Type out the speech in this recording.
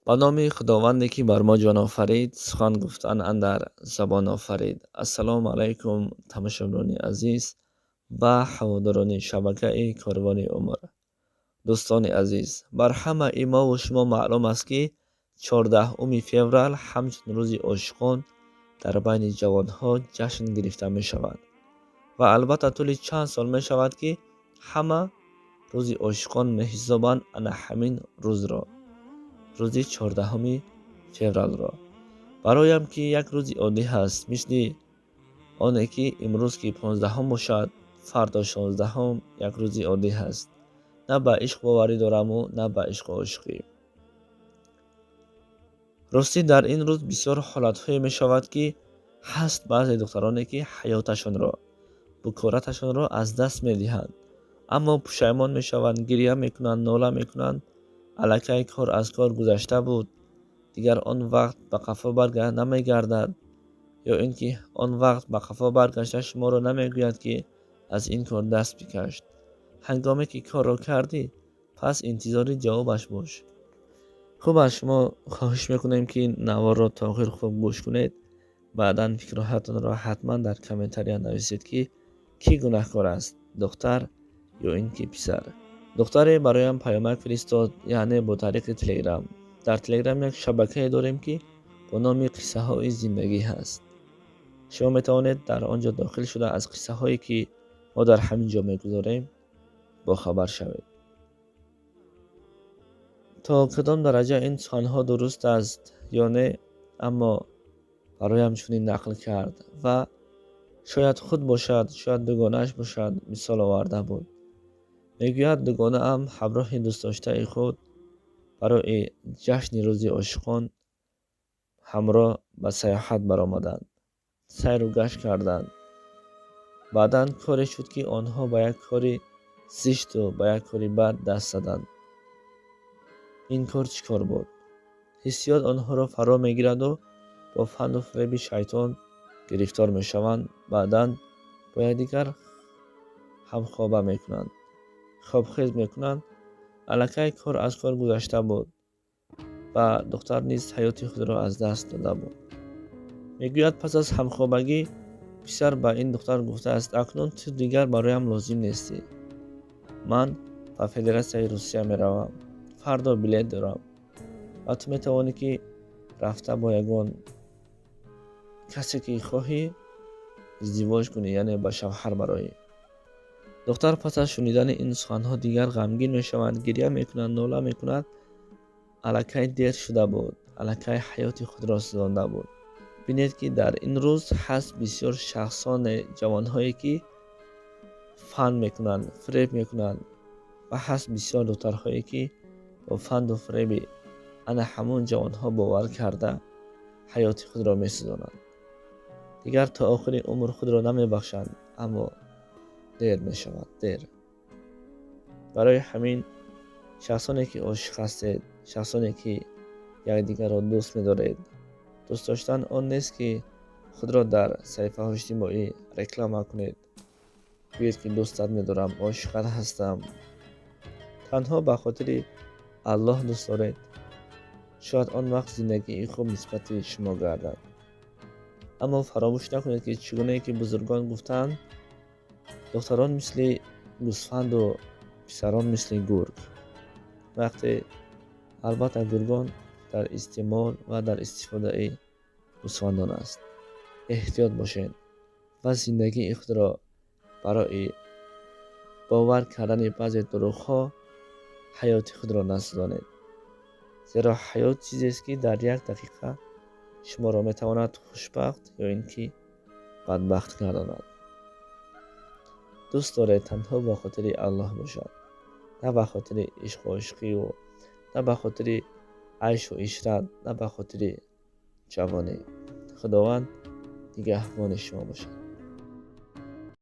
Ба номи Худованде, ки бар мо ҷон офарид, сухан гуфтан андар забон офарид. Ассалому алайкум, тамошобинони азиз ва ҳаводорони шабакаи Корвони умр. Дӯстони азиз, бар ҳамаи мову шумо маълум аст, ки 14-уми феврал ҳамчун рӯзи ошиқон дар байни ҷавонҳо ҷашн гирифта мешавад ва албатта тӯли чанд сол мешавад, ки ҳама рӯзи ошиқон меҳисобанд ана ҳамин рӯзро, рӯзи 14-уми февралро. Бароям ки як рӯзи оддӣ ҳаст, мисли оне ки имрӯз ки 15-ум бошад, фардо 16-ум, як рӯзи оддӣ ҳаст. На ба ишқ боварӣ дораму, на ба ишқу ошиқӣ. Ростӣ, дар ин рӯз бисёр ҳолатҳое мешавад, ки ҳаст баъзе духтароне, ки ҳаёташонро, букораташонро аз даст медиҳанд, аммо пушаймон мешаванд, гиря мекунанд, нола мекунанд. Аллакай кор аз кор гузашта буд, дигар он вақт ба қафо намегардад ё ин ки он вақт ба қафо баргашта шуморо намегӯяд, ки аз ин кор даст бикаш. Ҳангоме ки корро кардӣ, пас интизори ҷавобаш бош. Хуб, аз шумо хоҳиш мекунем, ки наворро то охир хуб гӯш кунед. Баъдан фикрҳоятонро ҳатман дар комментария нависед, ки кӣ гунаҳкор аст, духтар ё ин ки писар. Духтаре бароям паёмак фиристод, яъне бо тариқи Телеграм. Дар Телеграм як шабакае дорем, ки бо номи «Қиссаҳои зиндагӣ» ҳаст. Шумо метавонед дар он ҷо дохил шуда, аз қиссаҳое, ки мо дар ҳамин ҷо мегузорем, бохабар шавед. То кадом дараҷа ин суханҳо дуруст аст ё не, аммо бароям чунин нақл кард ва шояд худ бошад, шояд дугонааш бошад, мисол оварда буд. Мегӯяд, дугонаам ҳамроҳи дӯстдоштаи худ барои ҷашни рӯзи ошиқон ҳамроҳ ба саёҳат баромаданд, сайру гашт карданд. Баъдан коре шуд, ки онҳо ба як кори зишту ба як кори бад даст заданд. Ин кор чӣ кор буд? Ҳиссиёт онҳоро фаро мегираду бо фанду фиреби шайтон гирифтор мешаванд. Баъдан бо якдигар ҳамхоба мекунанд, хобхез мекунанд. Аллакай кор аз кор гузашта буд ва духтар низ ҳаёти худро аз даст дода буд. Мегӯяд, пас аз ҳамхобагӣ писар ба ин духтар гуфтааст: «Акнун ту дигар бароям лозим нестӣ. Ман ба Федератсияи Русия меравам, фардо билет дорам ва ту метавонӣ, ки рафта бо ягон касе, ки хоҳӣ, издивоҷ кунӣ, яъне ба шавҳар бароӣ». Духтар пас аз шунидани ин суханҳо дигар ғамгин мешавад, гиря мекунад, нола мекунад. Аллакай дер шуда буд, аллакай ҳаёти худро сӯзонда буд. Бинед, ки дар ин рӯз ҳаст бисёр шахсоне, ҷавонҳое, ки фан мекунанд, фиреб мекунанд ва ҳаст бисёр духтарҳое, ки бо фанду фиреби ана ҳамон ҷавонҳо бовар карда, ҳаёти худро месӯзонанд. Дигар то охири умр худро намебахшанд, аммо дер мешавад, дер. Барои ҳамин, шахсоне, ки ошиқ ҳастед, шахсоне, ки якдигарро дӯст медоред, дӯст доштан он нест, ки худро дар саҳифаҳои иҷтимоӣ реклама кунед, гӯед, ки дӯстат медорам, ошиқат ҳастам. Танҳо ба хотири Аллоҳ дӯст доред, шояд он вақт зиндагии хуб нисбати шумо гардад. Аммо фаромӯш накунед, ки чӣ гунае ки бузургон гуфтаанд: духтарон мисли гӯсфанду писарон мисли гург. Вақте албатта гургон дар истеъмол ва дар истифодаи гӯсфандон аст. Эҳтиёт бошед ва зиндагии худро барои бовар кардани баъзе дурӯғҳо ҳаёти худро насӯзонед, зеро ҳаёт чизест, ки дар як дақиқа шуморо метавонад хушбахт ё ин ки бадбахт гардонад. Дӯст доред, танҳо ба хотири Аллоҳ бошад, на ба хотири ишқу ошиқию, на ба хотири айшу ишрат, на ба хотири ҷавонӣ. Худованд нигаҳбони шумо бошад.